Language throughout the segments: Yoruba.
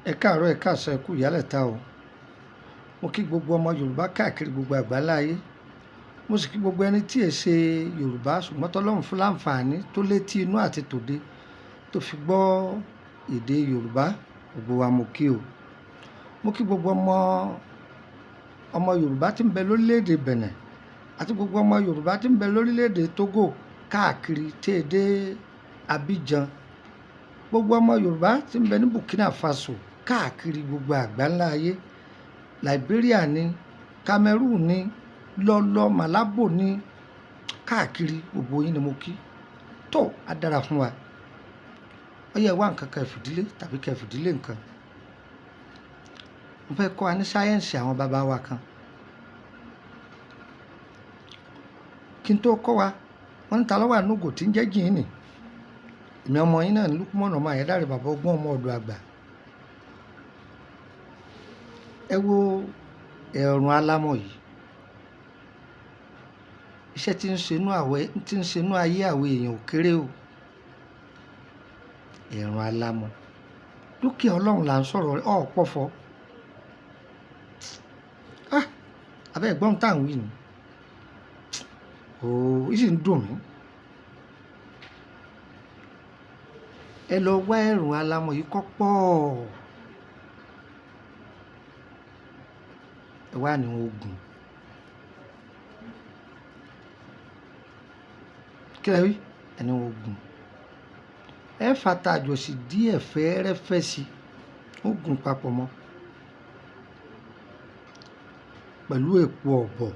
Ẹ káàárọ̀, ẹ káàsán, ẹ kú ìyálẹ̀ta o. Mo kí gbogbo ọmọ Yorùbá káàkiri gbogbo àgbáńlá ayé. Mo sì kí gbogbo ẹni tí è ṣe Yorùbá ṣùgbọ́n t'Ọlọ́run fún láǹfààní tó létí inú àti tòde tó fi gbọ́ èdè Yorùbá. Gbogbo wa mo kí o. Mo kí gbogbo ọmọ Yorùbá tí ń bẹ lórílẹ̀ èdè Benin àti gbogbo ọmọ Yorùbá tí ń bẹ lórílẹ̀ èdè Togo káàkiri tí è dé Abidjan. Gbogbo ọmọ Yorùbá tí ń bẹ ní Burkina Faso káàkiri gbogbo àgbáńlá ayé. Liberia ní, Cameroon ní, lọ́lọ́ Malabo ní, káàkiri gbogbo yín ni mo kí. Tó a dára fún wa. Ó yẹ wá nǹkan kan fìdílé tàbí kí ẹ fìdílé nǹkan. Mo fẹ́ kọ́ wa ní sáyẹ̀nsì àwọn bàbá wa kan. Kí n tó kọ́ wa, wọ́n ní ta ló wà nínú ìgò tí ń jẹ́ jíìnì. Èmi ọmọ yín náà ní Lúkúmọ̀nù ọmọ Àyádáre bàbá ọgbọ́n ọmọ ọ̀dọ̀ àgbà. Ẹ wo ẹ̀rùn alámọ̀ yìí. Iṣẹ́ tí ń ṣe inú àwẹ̀, tí ń ṣe inú ayé àwọn èèyàn ò kéré o. Ẹ̀rùn alámọ̀. Dúkìá Ọlọ́run là ń sọ̀rọ̀ rẹ̀, ọ̀ pọ̀fọ́. Ah! Abẹ́ ẹ̀gbọ́n tá ń wí ni. Ooo, ìsì ń dùn mí. Ẹ lọ wá ẹ̀rùn alámọ̀ yìí kọ́ pọ̀. Ẹ wá ní ogun. Kí lẹ wí? Ẹ ní ogun. Ẹ fata àjọṣì díẹ̀ fẹ́ẹ́rẹ́fẹ́ sí i. Ó gùn papọ̀ mọ́. Pẹ̀lú èpo ọ̀bọ̀.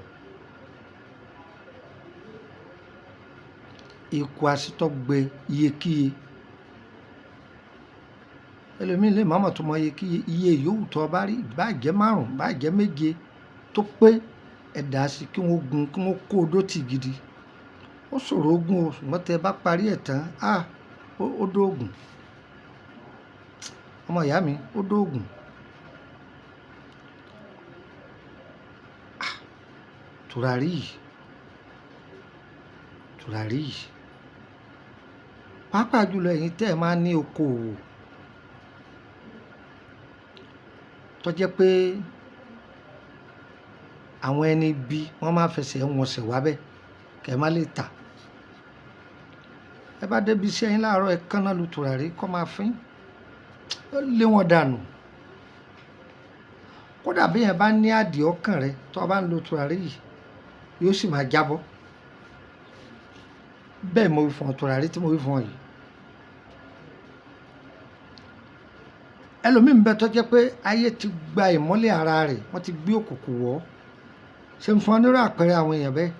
Eku asítọ́ gbẹ iyekíye. Ẹlòmíì lè má mọ̀ tó mọ iyekíye. Iye yòówù tó bá rí, bá jẹ́ márùn-ún, bá jẹ́ méje tó pé ẹ dà á sí kí wọ́n gun, kí wọ́n kó odó tì gidi. Ó ṣòro ogún o, ṣùgbọ́n tí ẹ bá parí ẹ̀ tán, ah! Ó dóògùn. Ọmọ ìyá mi, ó dóògùn. Ah! Tùràrí yìí. Tùràrí yìí. Pàápàá jùlọ ẹ̀yin tí ẹ máa ń ní okoòwò. Tó jẹ́ pé àwọn ẹni bí wọ́n máa fẹsẹ̀ wọn sẹ̀ wá bẹ́ẹ̀ kí ẹ má lè tà. Ẹ bá dé ibi iṣẹ́ yín láàárọ̀, ẹ kánná lu tùràrí kó máa fín. Ó lé wọn dànù. Kódà bí èèyàn bá ní àdìẹ ọkàn rẹ tó bá ń lo tùràrí yìí, yóò sì máa jábọ́. Bẹ́ẹ̀ mo wí fún ọ, tùràrí tí mo wí fún ọ yìí. Ẹlòmíì ń bẹ tó jẹ́ pé ayé ti gba ìmọ́lẹ̀ ara rẹ̀, wọ́n ti gbé òkùnkùn wọ̀. Ṣé ń fún ọ nírú àpẹẹrẹ àwọn èèyàn bẹ́ẹ̀?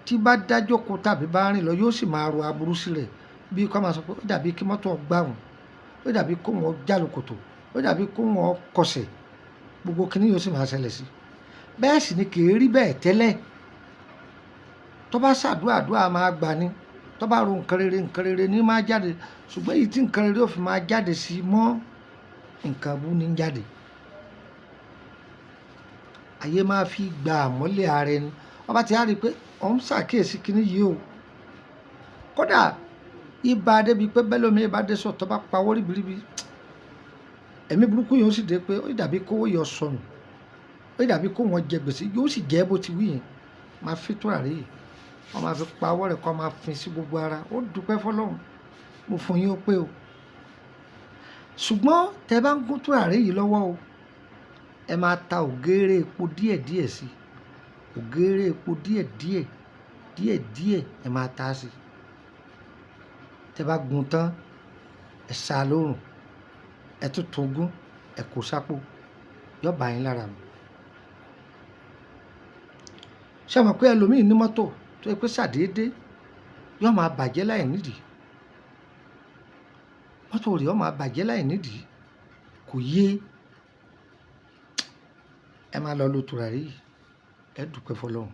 Tí bá dájókòó tàbí bá rìn lọ, yóò sì máa ro aburú sílẹ̀. Bí kò máa sọ pé ó dàbí kí mọ́tò gbá wọn, ó dàbí kó wọn jálùkòtò, ó dàbí kó wọn kọsẹ̀. Gbogbo kíní yóò sì máa ṣẹlẹ̀ sí i. Bẹ́ẹ̀ sì ni kì í rí bẹ́ẹ̀ tẹ́lẹ̀. Tó bá ṣàdúrà, àdúrà máa gbà ni. Tó bá ro nǹkan rere ní máa jáde. Ṣùgbọ́n èyí tí nǹkan rere ó fi máa jáde sí mọ́, nǹkan bú ní jáde. Ayé máa fi gba àmọ́lẹ̀ ara ẹni. Ọba tí a rí pé òun ṣàkíyèsí kíní yìí o. Kódà ibà dé bí pé bẹ́ẹ̀ lómi ibà dé sọ tó bá pawọ́ ribiribi. Ẹ̀mí burúkú yóò sì dé pé ó dàbí kó yọ sọnù. Ó dàbí kó wọn jẹ gbèsè, yóò sì jẹ́ bó ti wí yẹn. Máa fi tùràrí yìí. Wọ́n máa fi pawọ́ rẹ̀ kó máa fin sí gbogbo ara. Ó dúpẹ́ f'Ọlọ́run. Mo fún yín ó pé o. Ṣùgbọ́n tẹ bá ń gún tùràrí yìí lọ́wọ́ o, ẹ máa ta ògéré epo díẹ̀díẹ̀ sí i. Ògéré epo díẹ̀díẹ̀, díẹ̀díẹ̀ ẹ máa ta sí i. Tẹ bá gun tán, ẹ sá lórùn, ẹ tún tún gún, ẹ kó sápò, yóò bá yín lára mu. Ṣé ẹ mọ̀ pé ẹlòmíì ní mọ́tò tó jẹ́ pé ṣàdédé yóò máa bàjẹ́ láì nídìí. Mọ́tò rẹ̀ yóò máa bàjẹ́ láì nídìí. Kò yé. Ẹ máa lọ lo tùràrí yìí. Ẹ dúpẹ́ f'Ọlọ́run.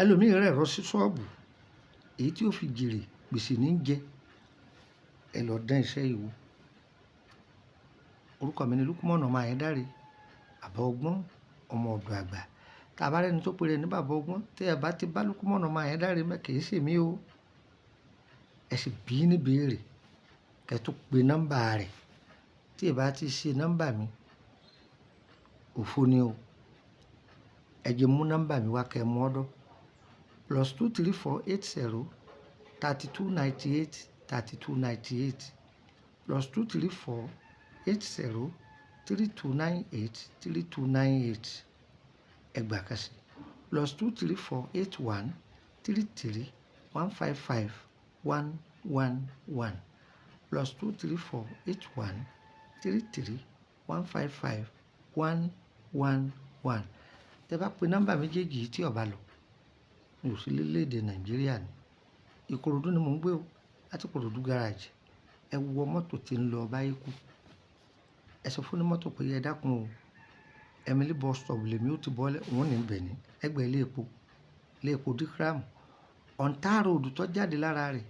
Ẹlòmíì rẹ̀ rọ sí ṣọ́ọ̀bù, èyí tí ó fi jèrè gbèsè ní jẹ. Ẹ lọ dán iṣẹ́ yìí wò. Orúkọ mi ni Lúkúmọ̀nù ọmọ Àyádáre, bàbá ọgbọ́n, ọmọ ọ̀dọ̀ àgbà. Tí a bá rí ẹni tó pèrè ní bàbá ọgbọ́n, tí ẹ bá ti bá Lúkúmọ̀nù ọmọ Àyádáre mẹ́, kì í ṣe mí o. Ẹ sì bí ní ìbéèrè, kí ẹ tó pe nọ́mbà rẹ̀. Tí ì bá ti ṣe nọ́mbà mi, òfo ni o. Ẹ jẹ́ mú nọ́mbà mi wá kẹ́ mú ọ́dọ̀. +234 80 32 98 32 98 +234 80 32 98 32 98. Ẹgbàá kan sí. +234 81 33 155 111 +234 81 33 155 111. Tẹ bá pe nọ́mbà méjèèjì yìí tí ó bá lọ, mi ò sí léléèdè Nàìjíríà ni. Ìkòròdú ni mò ń gbé o, láti Ìkòròdú garage. Ẹ wọ mọ́tò tí ń lọ báyìí kú. Ẹ sọ fún onímọ́tò pé ẹ dákun o, Emily bus stop lèmi ó ti bọ́lẹ̀, òun ní bẹ̀ ní ẹgbẹ́ ilé epo, ilé epo Dikram. Ọ̀ǹtà road tó jáde lára rẹ̀,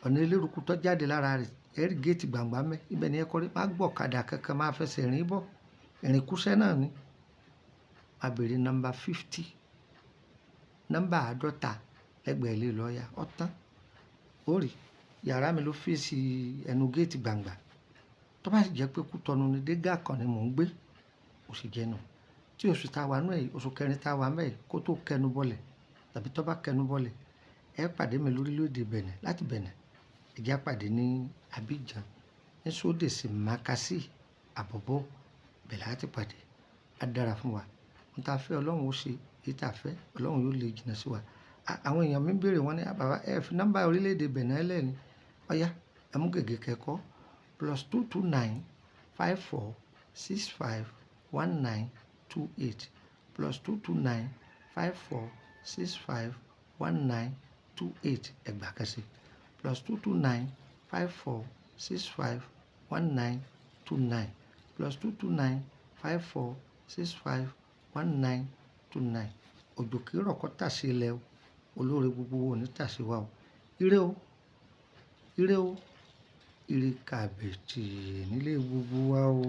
ọ̀nà eléruku tó jáde lára rẹ̀, ẹ rí géètì gbangba mẹ́. Ibẹ̀ ni ẹ kọrí, má gbọ́ ọ̀kadà kankan, má fẹsẹ̀ rìn bọ̀. Ìrìnkúṣẹ́ náà ni. Má bèrè nọ́mbà 50, nọ́mbà 50 lẹ́gbẹ̀ẹ́ ilé lọ́yà. Ó tán. Ó rí, yàrá mi ló fèsì ẹnu géètì gbangba. Tó bá sì jẹ́ pé Kútọ̀nù ni dé gà kan ni mò ń gbé, ó sì jẹ́ nù. Tí oṣù tá wà nú ẹ̀, oṣù kẹrin tá wà mẹ́ kó tó kẹnu bọ́lẹ̀ tàbí tó bá kẹnu bọ́lẹ̀, ẹ pàdé mi lórílẹ̀ èdè Benin. Láti Benin, ẹ jẹ́ á pàdé ní Abidjan, ní Sódèsì Makasi, Àbọ̀bọ̀. Ibẹ̀ la ti pàdé. Á dára fún wa. Ohun tí a fẹ́ Ọlọ́run ó ṣe, èyí tí a fẹ́ Ọlọ́run yóò lè jìnnà sí wa. Àwọn èèyàn mi ń bèèrè wọ́n ní, bàbá ẹ fi nọ́mbà orílẹ̀ èdè Benin lẹ́ ni. Ọ̀yá, ẹ mú gègé kẹ́kọ̀ọ́. +229 54 65 19 28 +229 54 65 19 28. Ẹgbàá kan sí. +229 54 65 19 29 +229 54 65 19 29. Òjò kì í rọ̀ kó tà sí ilẹ̀ o. Olóore gbogbo wa ò ní tà sí wa o. Ire o. Ire o. Ire kàbìtì nílé gbogbo wa o.